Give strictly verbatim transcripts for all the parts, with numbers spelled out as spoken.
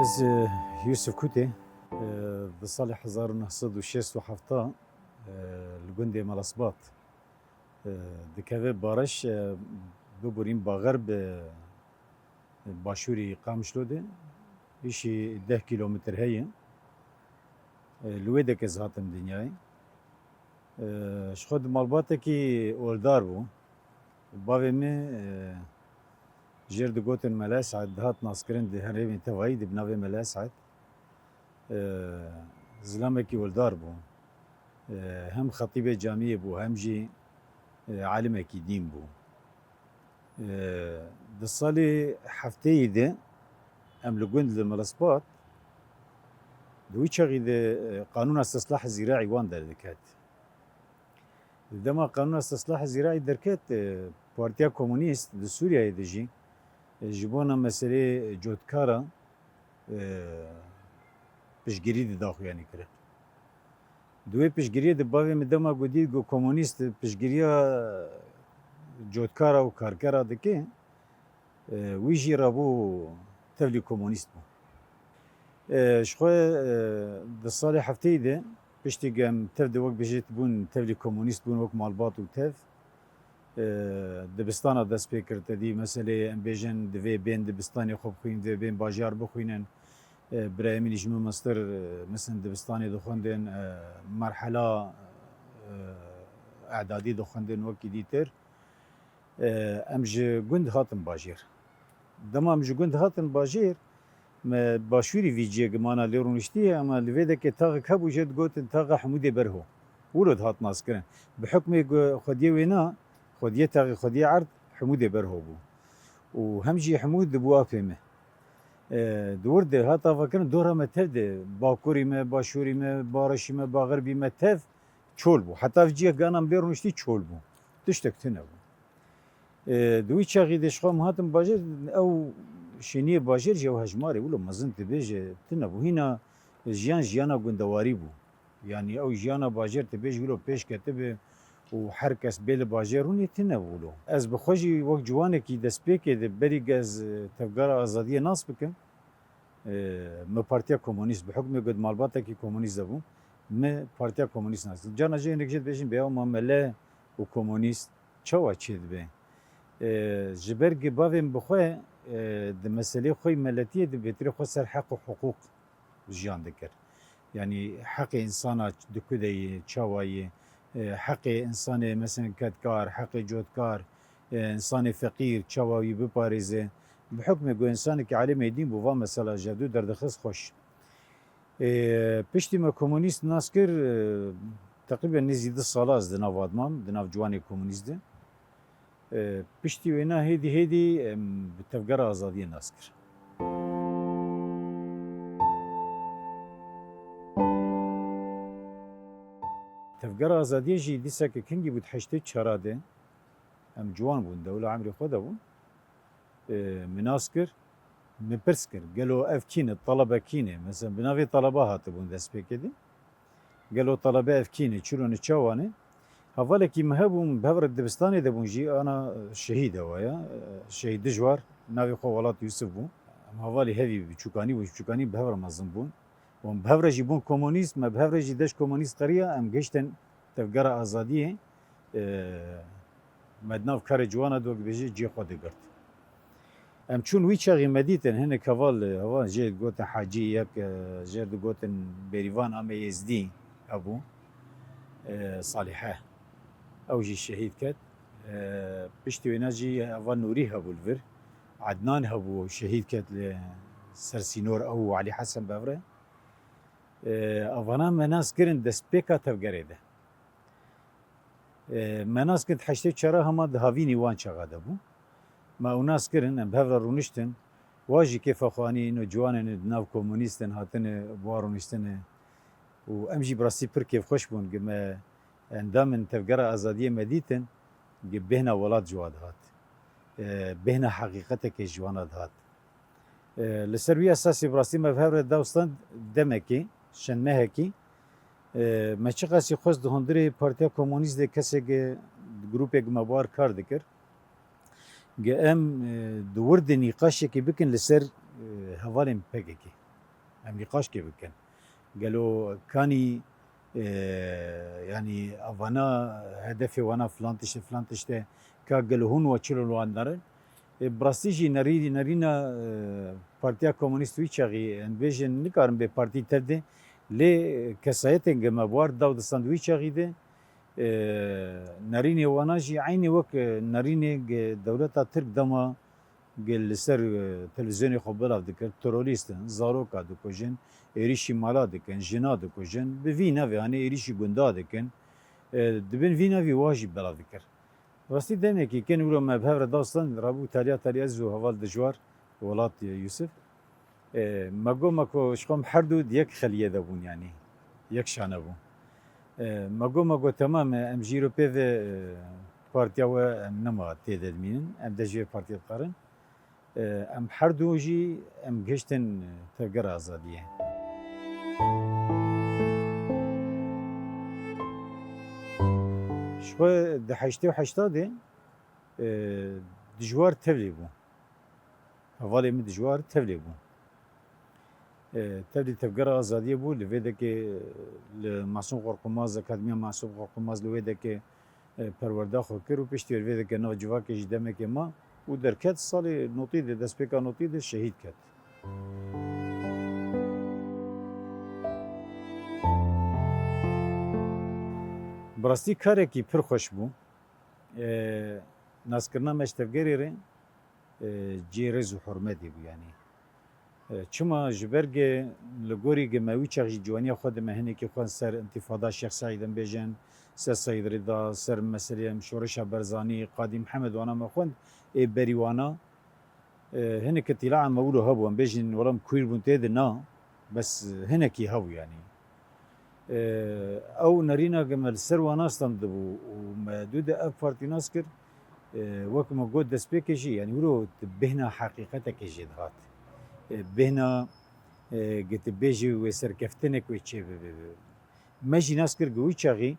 Ez, e, Yusuf Kutê, e, di salê hezar û neh sed û şêst û heft, e, li gundê Melasbat, e, dikeve. Bareş, e, biborîn baxer bi başûrî Qamişlo de, îşî deh kîlometr heye. E, li wê deke ez hatim dinyayê. E, ji xwe di malbatekî oldar bû. Bavê min, e, jêr digotin Mele Esed, dihat naskirin di herêmê tevayî de bi navê Mele Esed. E, zilamekî oldar bû. E, hem xetîbê camiyê bû, hem jî, e, alimekî dîn bû. E, di salê hefteyî de em li gund li Milispat, di wî çaxî de, e, qanûna sislah zîraî wan derdiket. Di dema qanûna sislah zîraî derket, e, Partiya Komunîst di Sûriyeyê de jî, e, ji bona meselê cotkara, e, piştgirî dida xwe, yanî kirin. Di wê piştgiriyê de bavê min dema ku dît ku komunîst piştgiriya cotkara û karkera dike, e, wî jî rabû tevlî komunîst bû. E, ji xwe, e, di salê hefteyî de piştî ku em tev de wek bijêt bûn, tevlî komunîst bûn wek malbat û tev, e, dibistana dest pê kir. Te dî meselê em bêjin divê bên dibistanê xwe bixwînin, divê bên bajar bixwînin. E, birayê min ji min mestir, e, misin dibistanê dixwendin, e, merhela, e, edadî dixwendin wekî dîtir. E, em ji gund hatin bajêr. Dema em ji gund hatin bajêr, me başûrî vî ciyê gimana lê rûniştî, ema li vê dekê taxik hebû jê digotin taxa Hemûdê Berho. Wilo dihat naskirin. Bi hukmê ku xwediyê wêna, xwediyê taxê xwediyê erd Hemûdê Berho bû. Û hem jî Hemûd dibû apê me. E, di wir de hat avakirin dora me tev de, bakurî me, başûrî me, bareşî me, baxerbî me tev çol bû. Heta vî ciyê gana em lê rûniştî çol bû. Tiştek tune bû. E, di wî çaxî de ji xwe em hatin bajêr, ew şêniyê bajêr jî ew hejmarê wilo mezin dibêje tune bû. Hîna jiyan jiyana gundewarî bû. Yanî ew jiyana bajêr dibêje wilo pêş ketibe û her kes bê li bajêr rûnê tune bû wilo. Ez bi xwe jî wek ciwanekî destpêkê de berî ku ez, e, Tevgera Azadiyê nas bikim, e, me Partiya Komunîst, bi hukmê ku di malbatekî komunîst de bû, me Partiya Komunîst nas. Carna jî hinek jê dibêjin bê ew ma mele û komunîst çawa çêdibe? E, ji ber ku bavê min bi xwe, e, di meselê xwe yî meletiyê de bêtirê xwe ser heq û hiqûq jiyan dikir. Yanî heqê însana di ku de yê, çawa yê, e, heqê însanê, mesela, kedkar, heqê cotkar, e, însanê feqîr, çawa wî biparêze. Bi hukmê ku însanekî alimê dîn bû, va mesela ji dû derdixist xweş. E, piştî me komunîst nas kir, e, teqrîben nêzî du sala ez di nav admam, di nav ciwanê komunîst de. E, piştî wêna hêdî hêdî em bi Tevgera Azadiyê nas kir. Tevgera Azadiyê jî dîseke kingî bû di heştê çara de. Em ciwan bûn, dewla emrê xwe de bûn. E, min nas kir, min pirs kir, gelo ev kî ne, talebe kî ne? Mesela bi navê taleba hatibûn destpêkê de. Gelo talebe ev kî ne, çilo ne, çawa ne? Hevalekî min hebû, min bi hev re dibistanê de bûn jî, ana şehîd e wa ya, şehîd Dijwar, navê xwe Welat Yusuf bû. Em hevalî hevî biçûkanî bûn, biçûkanî bi hev re mezin bûn. Û em bi hev re jî bûn komunîst, me bi hev re jî deş komunîst qeriya, em gihiştin Tevgera Azadiyê, e, me di nav karê ciwana de wek dibêje cihê xwe digirt. Em çûn wî çaxî me dîtin hinek heval, heval jê digotin Hacî, yek, e, jê digotin Bêrîvan Ame Êzdî hebû, e, Salîhe. Ew jî şehîd ket. E, piştî wêna jî heval Nûrî hebû li vir. Ednan hebû, şehîd ket li ser sînor ew û Elî Hesen bi hev re. E, evana me nas kirin destpêka tevgerê de. E, me nas kirin heştê çara hema di havînî wan çaxa de bû. Me ew nas kirin, em bi hev re rûniştin. Wa jî kêfa xwe anî, îno ciwanên di nav komunîstin hatine, bi wan rûniştine. Û em jî bi rastî pir kêfxweş bûn, gi me endamên Tevgera Azadiyê me dîtin, gi bêhna welat ji wa dihat. E, bêhna heqîqetekê ji wana dihat. E, li ser wî esasî bi rastî me bi hev re dawstand demekê, çend mehekî. E, me çiqasî xwest di hundirê Partiya Komunîst de kesek, e, grûpek me bi wan re kar dikir. Ge em, e, di wir de nîqaşekê bikin li ser, e, hevalên P K K. Em nîqaş kê bikin. Gelo kanî, e, yanî vana hedefê wana filan tişt e, filan tişt e, ka gelo hûn we çilo li wan darin? E, bi rastî jî nerî-, nerîna, e, Partiya Komunîst wî çaxî, em bêjin, nikarin bê partî tev de, lê kesayetên ge me bi war daw distand wî çaxî de, e, nerînê wana jî eynî wek, e, nerînê ge dewleta Tirk dema ge li ser, e, televîzyonê xwe belav dikir, terorîst in, zaroka dikujin, êrîşî mala dikin, jina dikujin, bi vî navê, hanê êrîşî gunda dikin. E, di bin vî navî wa jî belav dikir. Rastî demekî kin wilo me bi hev re dastan, rabû taliya taliya ez û heval Dijwar, welat, e, Yusuf. E, me got, me ku ji xwe em her du di yek xeliyê de bûn, yanî yek şane bûn. E, me got, me got, temam e, em jî îro pê ve, e, partiya we em nema tê de dimînin, em de ji vê partiyê dixwarin. E, em her du jî em gihiştin, e, Tevgera Azadiyê. Ji xwe di heştê û heştê de, e, Dijwar tevlî bû. Hevalê min Dijwar tevlî bû. E, tevlî Tevgera Azadiyê bû, li vê dekê, e, li Masûm Qorqumaz, Akademiya Masûm Qorqumaz li wê dekê, e, perwerda xwe kir û piştî wê li vê dekê nav civakê jî demekê ma û derket, salê notî de, destpêka notî de şehîd ket. Bi rastî karekî pir xweş bû. E, naskirina me ji Tevgerê re, e, cihê rêz û hurmetê bû, yanî. E, çima? Ji ber ge li gorî ge me wî çax jî ciwaniya xwe dime, hinekî xwend ser întîfada Şêx Seîd, em bêjin, ser Seîd Rida, ser meseleyê em şoreşa Berzanî, Qadî Mihemed, wana me xwend, ê berî wana. E, hinek îtîlaê me wilo hebû, em bêjin, wela em kuîr bûn tê de, na, bes, e, hinekî hebû, yanî. E, ew nerîna ge me li ser wana standibû û me dû de ev partî nas kir, e, wek me got destpêkê jî, yanî wilo tu bêhna heqîqetekê jê dihat. E, bêhna, e, ge tu bêjî wê serkeftinek wê çê bibe. Me jî nas kir ge wî çaxî,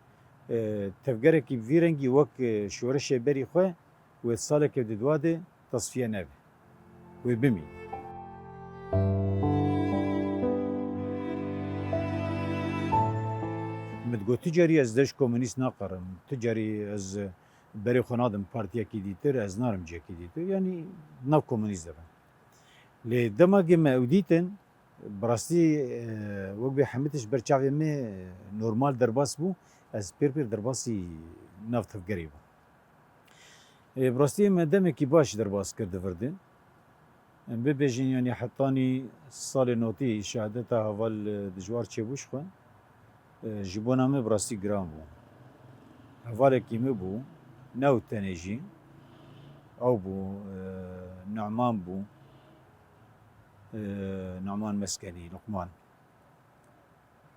e, tevgerekî bi vî rengî wek, e, şoreşê berî xwe wê saleke di dua de tasfiye nebe. Wê bimîne. Min digot, tu carî ez dev ji komunîst naqerim, tu carî ez berê xwe nadim partiyekî dîtir, ez narim cihekî dîtir. Yanî nav komunîst de be. Lê dema ge me ew dîtin, bi rastî, e, wek bê hemî tişt ber çavê me normal derbas bû, ez pêr pêr derbasî nav tevgerê bûm. E, bi rastî me demekî baş derbas kir di vir de. Em bibêjin, yanî hetanî salê notî şehadeta heval, e, Dijwar çêbû ji xwe, e, ji bona min bi rastî giran bû. Hevalekî min bû, ne ew tenê jî, ew bû, e, Numan bû, e, Numan Meskenî, Luqman.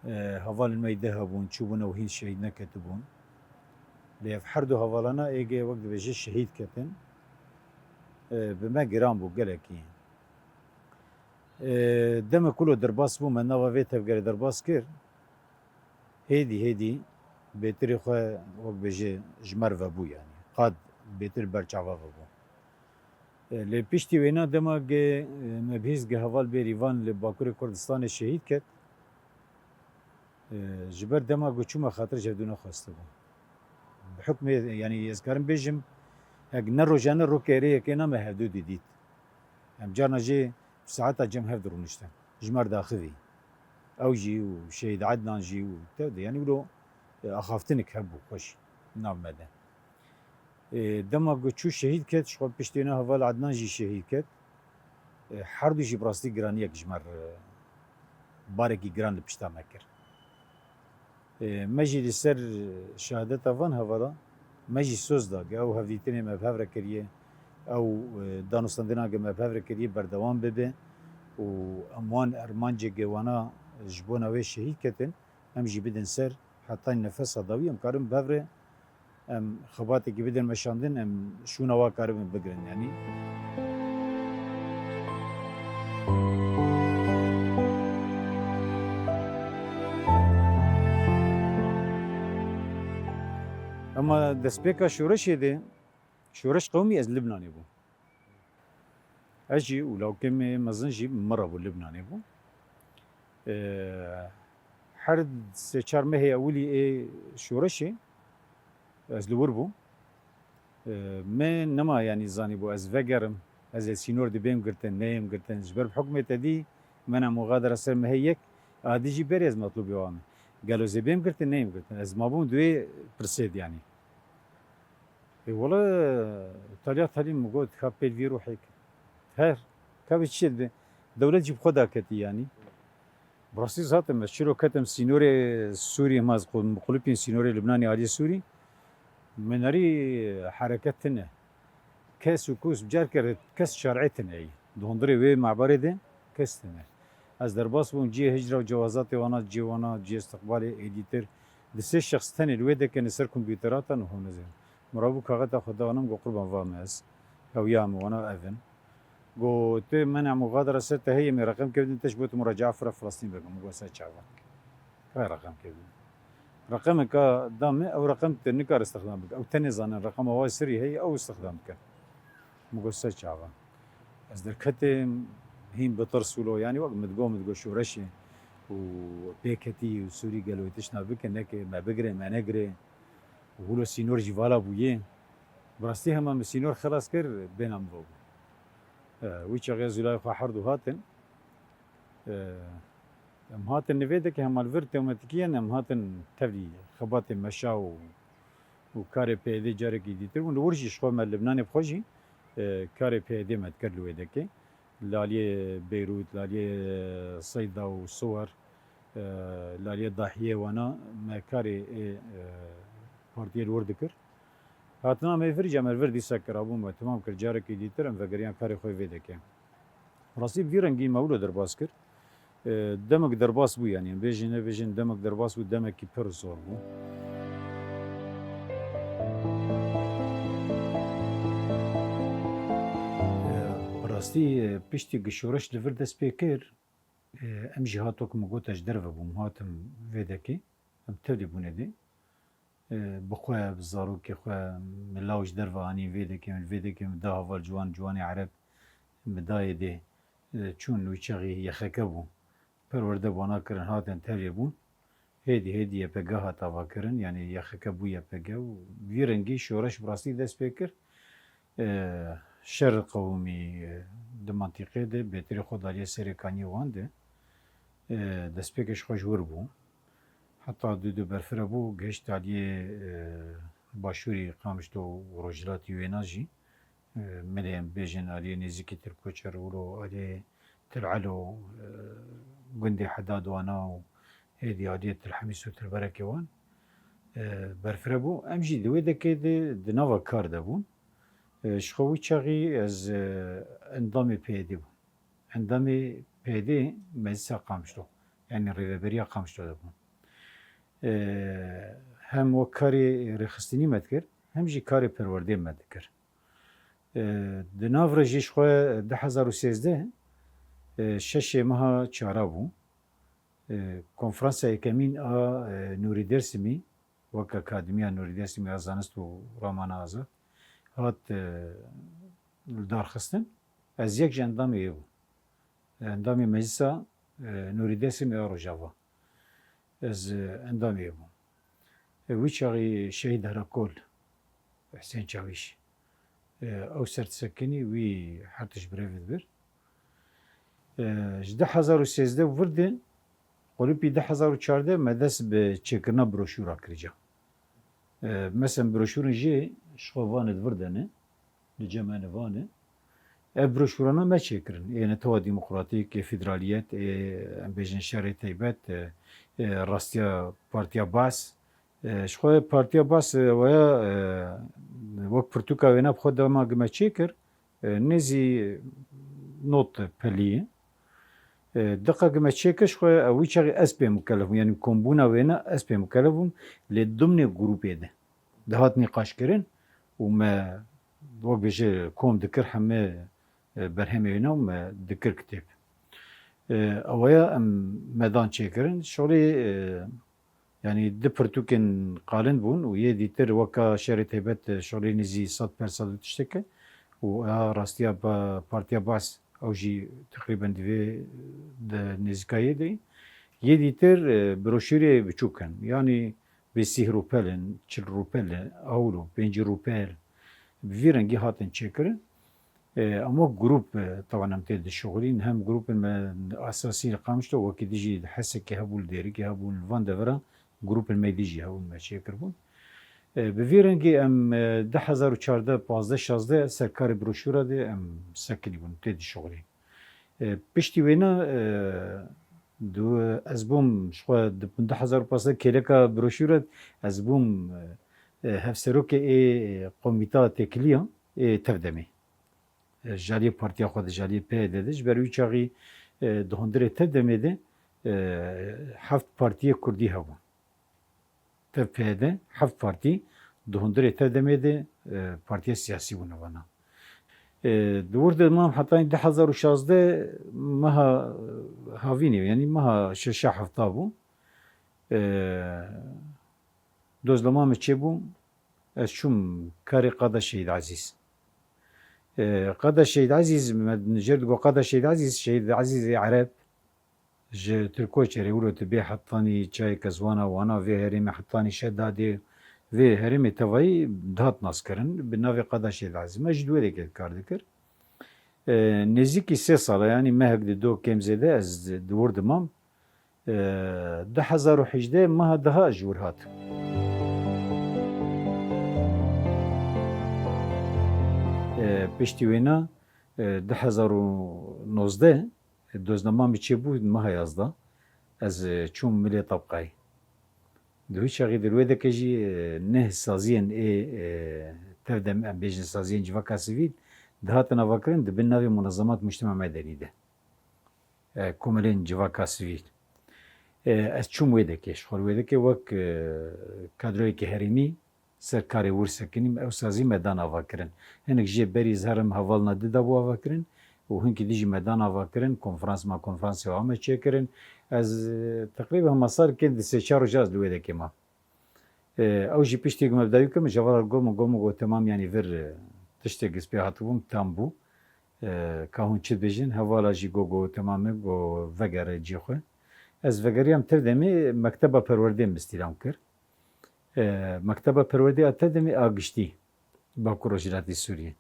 E, hevalên me yê deh hebûn, çûbûn ew hîn şehîd neketibûn. Lê ev her du hevalana êgê wek dibêje şehîd ketin. E, bi me giran bû gelekî. E, deme ku lo derbas bû, me nava vê tevgerê derbas kir. Hêdî hêdî bêtirê xwe wek bêje ji me re vebû, yanî qad bêtir ber çava vebû. E, lê piştî wêna dema ge, e, me bihîst ge heval Bêrîvan li Bakurê Kurdistanê şehîd ket, e, ji ber dema ku çûme xatir ji hevdû nexwestibû. Bi hukmê, yanî ez karim bêjim, hek ne rojane rokê rê yekê na me hevdû didît. Em carna jê saeta cem hev dirûniştin. Ji me re daxivî. Ew jî û Şehîd Ednan jî û tev de, yanî wilo, e, axaftinik hebû xweş nav me de. E, dema ku çû şehîd ket, ji xwe piştê ne heval Ednan jî şehîd ket. E, her du jî bi rastî giraniyek ji me re, barekî giran li pişta me kir. E, me jî li ser şehadeta van hevala, me jî soz da, ge ew hevdîtinê me bi hev re kiriye, ew, e, danûstandina ge me bi hev re kiriye berdewam bibe û em wan ermancê ge wana ji bona wê şehîd ketin, em jî bidin ser, heta nefesa dawî em karin bi hev re em xebatekî bidin meşandin, em şûna wa karibin bigirin, yanî. Ema destpêka şoreşê de, şoreş qewimî ez Libnanê bûm. Ez jî û lawkê me mezin jî min re bû, Libnanê bû. Ee, her sê çar mehê ewilî ê şoreşê ez li wir bûm. Ee, me nema, yanî, zanîbû ez vegerim, ez ê sînor dibêm girtin, neyêm girtin. Ji ber bi hukmê te dî mena muxadara ser mehê yek, a dî jî berê ez metlûbê wan me. Gelo zê bêm girtin, neyêm girtin? Ez mabûm di wê pirsê de, yanî. E, wele, taliya talî min got, ka pêl vî ruhê ke. Her, ka bi çi dibe? Dewlet jî bi xwe daketî, yanî. Bi rastî zaten ez çilo ketim sînorê Sûrî, hema ez qu-, qulipîn sînorê Libnanê aliyê Sûrî. Min erî hereket tine. Kes û kus, carker kes çarê tine yî. Di hundirê wê mebarê de kes tine. Ez derbas bûm, cihê hicra û cewazatê wana, cihê wana, cihê istiqbalê êdîtir. Di sê şexs tenê li wê dekê li ser kompûtera te niho nizên. Min rabû kaxeta xwe da wana, min got, qurban va me ez. Hewiya min wana ev in. Got, tu mena muxadara ser te heye, me reqem kevdin, te ji bo tu muracaat fira Filistîn bikim. Min got, ser çavan. Ka reqem kevdin. Reqemeka da me, ew reqem tu nikare istixdam bike. Ew tenê zanin reqema wa sirî heye, ew istixdam bike. Min got, ser çavan. Ez derketêm hîn bi tirs wilo, yanî wek min digot, min digot şoreşê û pêketî û Sûrî gelo wê tiştna bike, neke me bigire, me negire. Û wilo sînor jî vala bûye. Bi rastî hema min sînor xelas kir, bêhna min vebû. E, wî çaxê ez û layê xwe herdu hatin. E, em hatin nivê dike hema li vir tewmetikiyen, em hatin tevlî xebatê meşa û, û karê P Y D carekî dîtir bûn. Li wir jî ji xwe me Libnanê bi xwe jî, e, karê P Y D me dikir li wê dekê. Li aliyê Beyrût, li aliyê Seyda û Siwer, e, li aliyê Dahiyê wana me karê ê, e, partiyê li wir dikir. Hatina me vir jî, em li vir dîsa kirabûn, me temam kir, carekî dîtir em vegeriyan karê xwe vê dekê. Rastî bi vî rengî me wilo derbas kir. E, demek derbas bû, yanî em bêjin nebêjin, demek derbas bû, demekî pir zor bû. E, bi rastî, e, piştî ku şoreş li vir dest pê kir, e, em jî hat wek min got, ez ji derve bûm, hatim vê dekê. Em tevlî bûne dê. E, bi xwe, bi zarokê xwe, min law ji derve anî vê dekê, min vê dekê min da heval ciwan, ciwanê ereb min dayê dê. E, çûn wî çaxî Y X K bû. Perwerde wana kirin, hatin tevlî bûn. Hêdî hêdî Y P G hat avakirin, yanî Y X K bû Y P G û vî rengî şoreş bi rastî dest pê kir. E, şer qewimî, e, di mantîqê de bêtirî xwe daliye serê kaniyê wan de. E, destpêkê ji xwe ji wir bû. Heta dû dû berfireh bû, gihişt aliyê, e, başûrî Qamişlo û rojhilatî wêna jî. E, milê em bêjin aliyê nêzîkî Tirkoçer, wilo aliyê Til Elo, e, gundê Hedad wana û hêdî aliyê Til Hemîs û Til Berekê wan, e, berfireh bû. Em jî di wê dekê de di nava kar de bûn. E, ji xwe wî çaxî ez, e, endamê P Y D bûm. Endamê P Y D Meclisa Qamişlo, yanî Rêveberiya Qamişlo de bûm. E, hem wek karê rêxistinî me dikir, hem jî karê perwerdê me dikir. E, di nav re jî ji xwe du hezar û sêzdeh, e, şeşê meha çara bû. E, konferansa yekemîn a, e, Nûrî Dêrsimî, wek Akademiya Nûrî Dêrsimî a Zanist û Ramana Azad, hat, e, lidarxistin. Ez yek ji endamê wê bûm. Endamê Meclisa, e, Nûrî Dêrsimî a Rojava. Ez, e, endamê wê bûm. E, wî çaxî şehîd Herakol, Husên Çawîş, e, ew ser disekinî, wî her tişt bi rê ve dibir. E, ji du hezar û sêzdeh û vir de, qulipî du hezar û çardeh me dest bi çêkirina broşûra kirica. E, mesela broşûrên jê ji xwe vanê di vir de ne, li cem me ne vanê. Ev broşûrana me çêkirin. Ê Netewa Demokratîk, ê Federaliyet, ê, em bêjin Şerê Teybet, e, e, Rastiya Partiya Baas. E, ji xwe Partiya Baas, e, waya, e, wek pirtûka wêna bi xwe dema ku me çêkir, e, nêzî not pelî ye. E, diqa ku me çêkir ji xwe, e, wî çaxê ez pê mikelef bûm. Yanî kombûna wêna ez pê mikelef bûm. Lê dimnê grûpê de dihat nîqaşkirin û me wek bêje kom dikir, heme, e, berhemê wêna û me dikir kitêb. E, ewaya em me dan çêkirin. Şolê, e, yanî du pirtûkên qalin bûn û yê dîtir weka Şerê Teybet, e, şolê nêzî sed per sed û tişteke û a rastiya pa-, Partiya Baas ew jî teqrîben di vê, di nêzîkayê de. Yê dîtir, e, broşûrê biçûk in. Yanî bê sîh rûpel in, çil rûpel in, ewro, pêncî rûpel. Bi vî rengî hatin çêkirin. E, ama grûp, e, taban em tê dişuxulîn. Hem grûpên me esasî li Qamişlo, wekî dijî Hesekê hebû, li Dêrikê hebû, li van deveran grûpên me dijî hebûn, me çêkiribûn. E, bi vî rengî em, e, du hezar û çardeh, pazdeh, şazdeh ser karê broşûra de em sekinîbûn, tê dişuxulîn. E, piştî wêna, e, du-, ez bûm, ji xwe di du hezar û pazdeh kêleka broşûra, ez bûm, e, e, hevserokê ê komîta têkiliya ê Tevdemê. E, ji aliyê partiya xwe de, ji aliyê P Y D de, ji ber wî çaxî, e, di hundirê Tevdemê de, e, heft partiyê kurdî hebûn. Tev P Y D, heft partî, di hundirê Tevdemê de, e, partiya siyasî bûne vana. E, di wir de mam hetanî du hezar û şazdeh meha havînê, yanî meha şeşa hefta bû. E, dozlema min çêbû, ez çûm karê Qada Şehîd Ezîz. E, Qada Şehîd Ezîz, me jêr digot Qada Şehîd Ezîz, Şehîd Ezîzê Ereb, ji Tirkoçerê wilo tu bê hetanî çayê Kezwana, wana vê herêmê hetanî Şedadê, vê herêmê tevayî dihat naskirin, bi navê Qada Şehîd Ezîz. Me jî di wê dekê kar dikir. E, nêzîkî sê sala, yanî mehek di do kêm zêde ez di wir dimam. E, du hezar û hejdeh meha daha ji wir hat. E, piştî wêna, e, du hezar û nozdeh, doznama min çêbû meha yazdeh, ez, e, çûm milê tabqayê. Di wî çaxî di wê deke jî, e, neh saziyên ê, e, Tevdem, em bêjin saziyên civaka sivîl, dihatin avakirin di bin navê Munezemat Mujtema Medenî de. E, komelên civaka sivîl. E, ez çûm wê dekê, ji xwe wê dekê wek, e, kadroyeke herêmî, ser karê wir sekinîm, ew sazî me dan avakirin. Hinek jê berî ez herim hevalna di dabû avakirin û hinkî di jî me dan avakirin, konferans ma konferansê ame çêkirin. Ez, e, teqrîben hema sal kêm di sê çar roja ez li wê dekê mam. E, ew jî piştî ku me bi dawî kirin, ji hevala got min, got min, got, temam, yanî vir, e, tiştek ez pê hatibûm, tam bû. E, ka hûn çi dibêjin? Hevala jî got, got, temam e, got, vegere cihê xwe. Ez vegeriyam Tevdemê, mekteba perwerdê min îstîlam kir. E, Mekteba Perwerdê a Tevdemê a giştî Bakur Rojhilatê Sûriyê.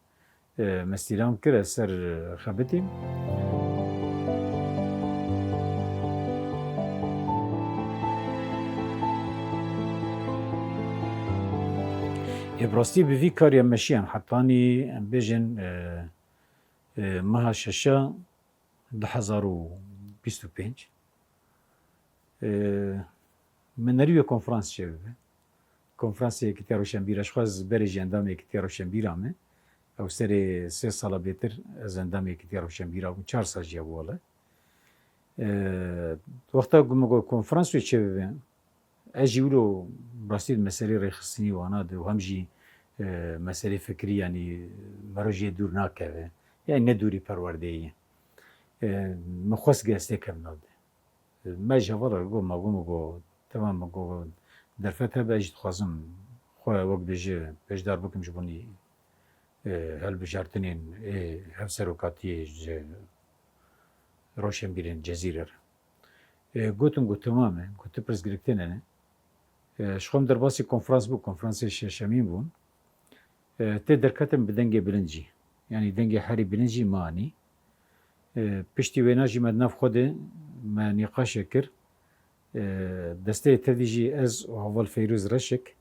E, me îstîlam kir, ez ser xebitîm. Ê bi rastî bi vî karî em meşiyan hetanî, em bêjin, e, e, meha şeşa du hezar û bîst û pênc. E, min nerî wê konferans çêbibe. Konferansê Yekîtiya Roşenbîra, ji xwe ez berê jî endamê Yekîtiya Roşenbîra me. Ew serê sê sala bêtir ez endamê Yekîtiya Roşenbîra bûm, çar sal jî hebû wele. E, wexta ku min got konferans wê çêbibe, ez jî wilo bi rastî di meselê rêxistinî wana de û hem jî, e, meselê fikrî, yanî mero jê dûr nakeve. Yanî ne dûrî perwerdeyê ye. E, min xwest ge ez têkevim nav de. Me ji heval re got, ma got, min got, temam, min got, derfet hebe, ez jî dixwazim xwe wek dibêje beşdar bikim ji bo nî, e, hilbijartinên ê hevserokatiyê ji roşenbîrên Cezîrê re. E, gotim, got, temam e, got, tu pirs girêk têne ne. E, ji xwe min derbasî konferans bû, konferansê şeşemîn bûn. E, tê derketin bi dengê bilind jî. Yanî dengê herî bilind jî me anî. E, piştî wêna jî me di nav xwe de me nîqaşek kir. E, desteyê tevdî jî ez û heval Feyrûz Reşik,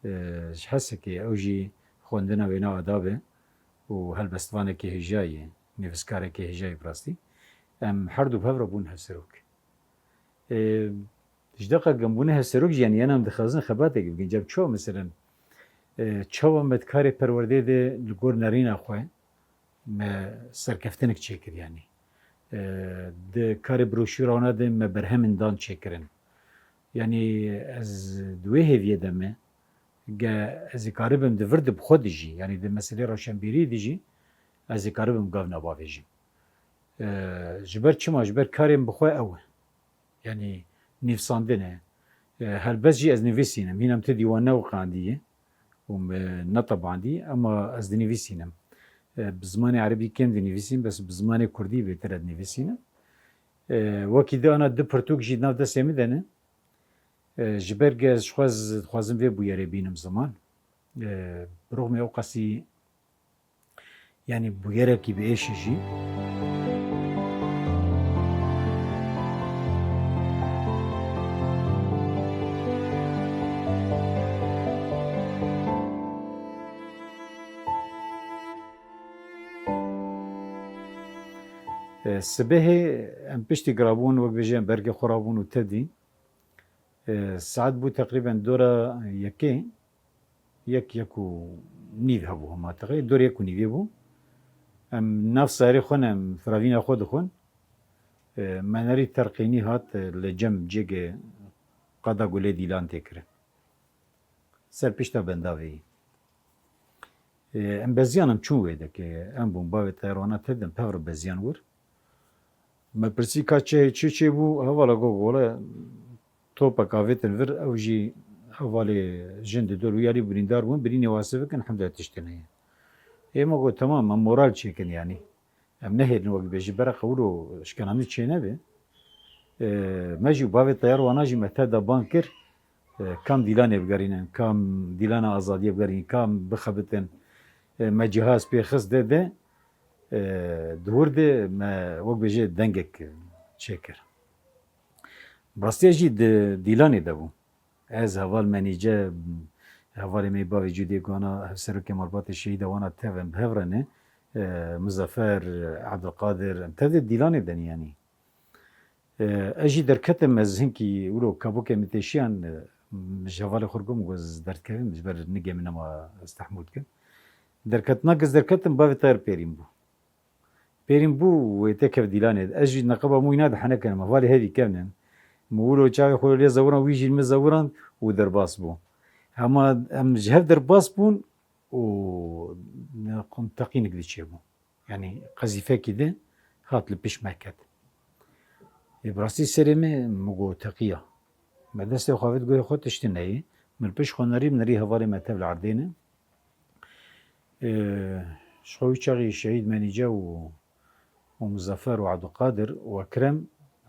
e, ji Hesekê, ew jî xwendina wêna a dabe û helbestvanekî hêjayî ye, nivîskarekî hêjayî bi rastî. Em her du bi hev re bûn hevserok. E, ji deqa ku em bûne hevserok jî, yanî, yan em dixwazin xebatekê bikin. Cem çawa, meselen, e, çawa me di karê perwerdeyê de li gor nerîna xwe me serkeftinek çêkir, yanî. E, di karê broşûra wana de me berhemên dan çêkirin. Yanî ez di wê hêviyê de me, ge ez ê karibim di vir de bi xwe de jî, yanî di meselê roşenbîrî de jî, ez ê karibim gavna bavêjim. E, ji ber çima? Ji ber karên bi xwe ew e. Yanî nivîsandin e. E, helbest jî ez nivîsînim. Hîna min ti dîwan neqandiye û min netebandî, ema ez dinivîsînim. E, bi zimanê erebî kêm dinivîsînim, bes bi zimanê kurdî bêtir ez dinivîsînim. E, wekî di ana du pirtûk jî di nav destê min de ne. E, ji ber ge ez ji xwe z-, dixwazim vê bûyerê bînim ziman. E, bi rixmê ew qasî, yanî bûyerekî bi êşî jî. E, sibehê em piştî girabûn, wek bêje em bergê xwe rabûn û tevdîn. E, saet bû teqrîben dora yekê, yek, yek û nîv hebû hema teqrîben, dor yek û nîvê bû. Em nav sayarê xwe ne, em firavîna xwe dixwin. E, me nerî terqînî hat, e, li cem cêgê qada gulê dîlan tê kirin. Ser pişta bendavê yî. E, em beziyan em çûn wê dekê. Em bûn bavê teyar wana tevdin, pevre beziyan wir. Me pirsî ka çi, çi çê bû, hevala got, wele topek avêtin vir, ew jî hevalê jin di dor û yarî birîndar bûn, birînê wase bikin, hemde tiştê neye. Ê me got, temam, me moral çêkin yanî. Em nehêlin wek bêjî, bereqe wilo şikena min çê nebe. E, me jî û bavê teyar wana jî me tev de bang kir. E, kam dîlanê bigerînin, kam dîlana azadiyê bigerînin, kam bixebitin. E, me cihaz pê xist de de, e, di wir de me wek bêjê dengek çêkir. Bi rastiya jî di dîlanê de bû. Ez, heval Menîce, hevalê me bavê Cûdê Gana, hevserokê malbatê şehîda wana tev em bi hev re ne. E, Muzafer, Ebdulqadir, em tev de dîlanê de ne yanî. E, ez jî derketim, ez hinkî wilo kabûkê min têşiyan, e, ji hevalê xwe got, min got, ez derdikevim, ji ber nigê min nema ez tehmûl dikim. Derketina ez derketim, bavê teyar pêrîn bû. Pêrîn bû, wê têkev dîlanê. Ez jî neqeba mûyna de henekirim, hevalê hevî kevnin. Min wilo çavê xwe lê zewiran, wî jî min zewiran û derbas bû. Hema em ji hev derbas bûn û ne-, teqînik di çêbû. Yanî qezîfekî di hat li pişt me ket. Ê, bi rastî serê me, min got, teqiya. Me destê xwe avêt, goyê xwe tiştî neyê. Min pişt xwe nerî, min nerî hevalê me tev li erdê ne. Ê, ji xwe wî çaxî şehîd Menîce û, û Muzafer û Ebdulqadir û Ekrem,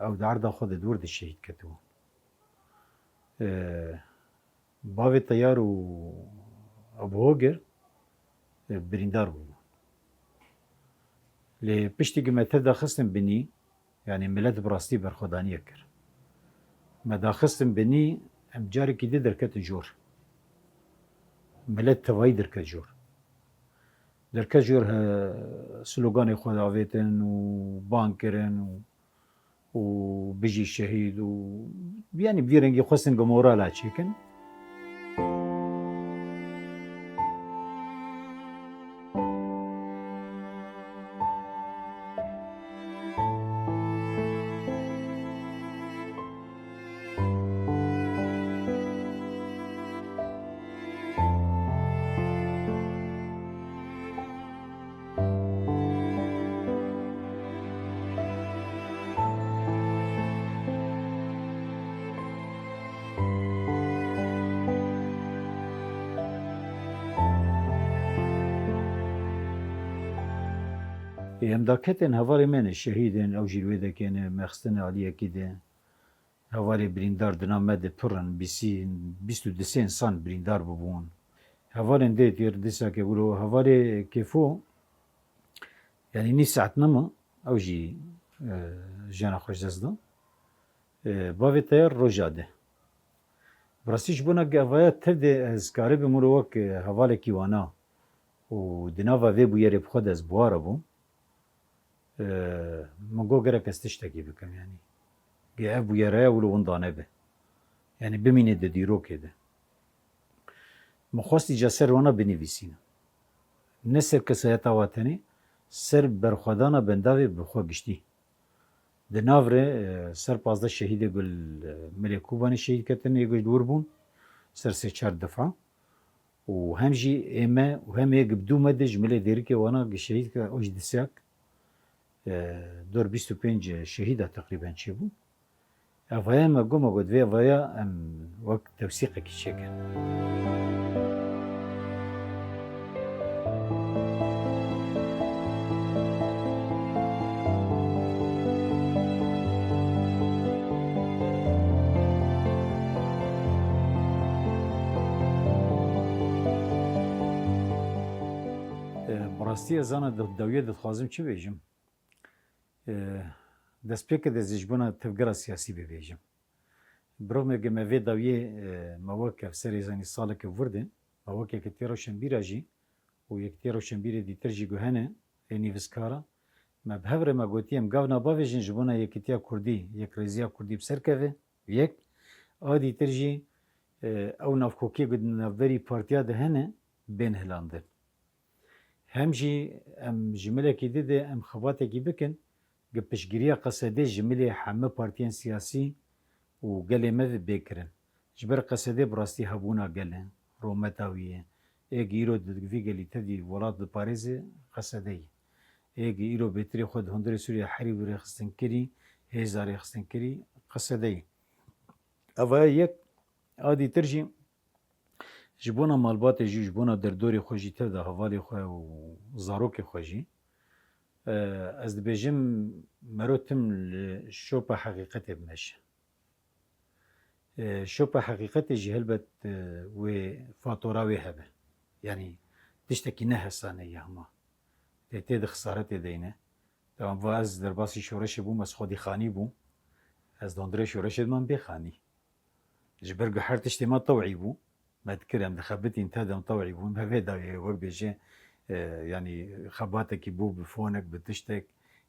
ew di erda xwe de di wir de şehîd ketibûn. Ê, Bavê Teyar û Abu Hogir, e, birîndar bûbûn. Lê piştî ku me tev daxistin binî, yanî milet bi rastî berxwedaniyek kir. Me daxistin binî, em carekî di derketin jor. Milet tevayî derket jor. Derket jor, he, sloganê xwe avêtin û bang kirin û û bijî şehîd û, yanî, bi vî rengî xwestin ku morala çêkin. Ê, em daketên hevalê me ne, şehîd in, ew jî li wê dekê ne, me xistine aliyekî de. Hevalê birîndar di nav me de pir in, bîsî, bîst û du sê însan birîndar bûbûn. Hevalên dê têr dîsa ke wilo, hevalê Kêfo, yanî nîv saet nema, ew jî, e, jiyana xwe ji dest da. E, bavê Teyar roja de. Bi rastî ji bona ku evaya tev de ez karibim wilo wek, e, hevalekî wana û di nava vê bûyerê bi xwe de ez bi wa re bûm. E, min got gerek ez tiştekî bikim, yanî. Ge ev bûyereya wilo winda nebe. Yanî bimîne di dîrokê de. Min xwest îca ser wana binivîsînim. Ne ser kesayeta wa tenê, ser berxwedana bendavê bi xwe giştî. Di nav re, e, ser pazdeh şehîdê ku li, e, Milê Kobanê şehîd ketin, yê ku ji wir bûn, ser sê çar defa. Û hem jî ê me û hem yê ku bi dû me de ji milê dêrikê wana ku şehîd kir, ew jî disyak, e, dor bîst û pênc şehîda teqrîben çêbû. Evaya me got, me got, vê evaya em wek tewsîqekî çêkin. Bi rastî ez zana di dawiyê dixwazim çi bêjim. E, destpêkê de ez ji bona tevgera siyasî bibêjim. Birov me ge me vê dawiyê, e, me wek ev serê zanî saleke vir de, me wek Yekîtiya Rewşenbîra jî û Yekîtiya Rewşenbîrê dîtir jî ku hene, ê nivîskara, me bi hev re me gotiye em gavna bavêjin ji bona yekîtiya Kurdî, yekrêziya Kurdî bi ser keve, yek, a dîtir jî, e, ew navkokiyê ku di navberî partiya de hene, bên hilandin. Hem jî em ji milekî di de em xebatekî bikin, gi piştgiriya Qesedê ji milê heme partiyên siyasî û gelê me ve bê kirin. Ji ber Qesedê bi rastî hebûna gel e, rûmeta wî ye. Ê gi îro di vî gelî tevî welat diparêze Qesedê ye. Ê gi îro bêtirê xwe di hundirê Sûriye herî bi rêxistinkirî, hêza rêxistinkirî Qesedê ye. Eva ye yek, a dîtir jî ji bona malbatê jî, ji bona derdorê xwe jî, tev de hevalê xwe û zarokê xwe jî, e, ez dibêjim mero tim li şopa heqîqetê bimeşe. E, şopa heqîqetê jî helbet, e, wê fatora wê hebe. Yanî tiştekî ne hesane ye hema. Tê tê de xesaretê deyne. Tamam, va ez derbasî şoreşê bûm, ez xwedî xanî bûm. Ez di hundirê şoreşê de mam bê xanî. Ji ber ku her tiştê me tewî bû. Me dikir em dixebitîn te dem tewî bûn. Me vê dawiyê wek bêje, e, yanî xebatekî bû bi fonek, bi tiştek.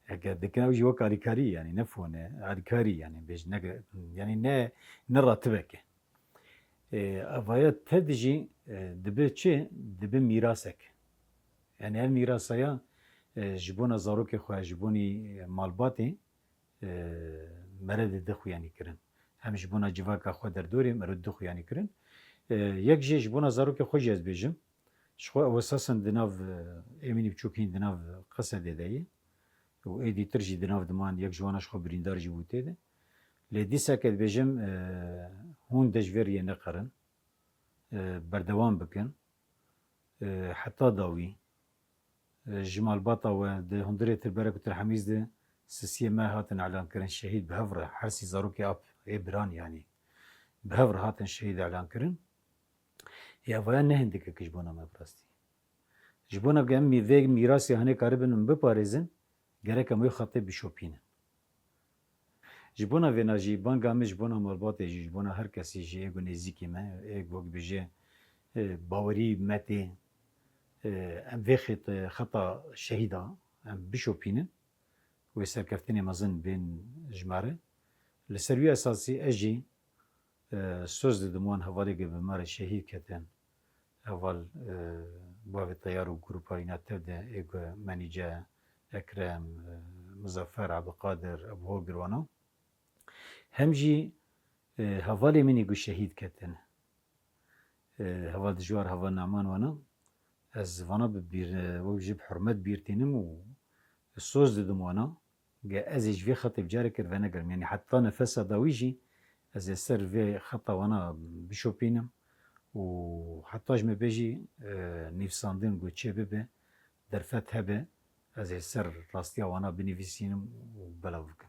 Eger dikin ew jî wek alîkarî, yanî ne fone, alîkarî yanî bêj ne, yanî ne, ne ratibeke. E, evaya te dijî, e, dibe çi? Dibe mîrasek. Yanî ev mîrasaya, e, ji bona zarokê xwe, ji bonî, e, malbatê, e, mere dide xuyanî kirin. Hem ji bona civaka xwe derdorê mere dide xuyanî kirin. E, yek jê ji bona zarokê xwe jî ez bêjim. Ji xwe ew esasen di nav, e, êmînî biçûk hîn di nav Qesedê de ye. Û êdî tir jî di nav diman yek ji wana ji xwe birîndar jî bû tê de. Lê dîseke dibêjim, e, hûn de ji vê riyê neqerin. E, berdewam bikin. E, heta dawî. E, ji malbata we di hundirê Tirberek û Tirhemîz de sisiyê me hatin elan kirin şehîd bi hev re. Her sî zarokê ap ê biran yanî bi hev re hatin şehîd elan kirin. Ya vaya ne hindikek ji bona me bi rastî. Ji bona ku em mî-, vê mîrasê hanê karibin min biparêzin, gerek em wê xetê bişopînin. Ji bona vêna jî, banga min ji bona malbatê jî, ji bona her kesî jî, ê ku nêzîkî me, ê ku wek bêje, e, bawerî me tê, e, em vê xêt-, xeta şehîda em bişopînin, wê serkeftinê mezin bên ji me re. Li ser wî esasî ez jî, e, soz didim wan hevalê ku bi me re şehîd ketin. Heval, e, bavê teyar û grûpa wîna tev de ê ku Menîce, Ekrem, e, Muzaffer, Ebdulqadir, Ebu Hogir wana. Hem jî, e, hevalê min ê ku şehîd ketin. E, heval Dijwar, heval Naman wana. Ez vana bi bîr, e, wek jî bi hurmet bîr tînim û soz didim wana. Ge ez ê ji vê xetê bi carekê venegerim. Yanî heta nefesa dawî jî ez ê ser vê xeta wana bişopînim û heta ji me bê jî, e, nivîsandin ku çê bibe, derfet hebe, ez ê ser rastiya wana binivîsînim û belav bikim.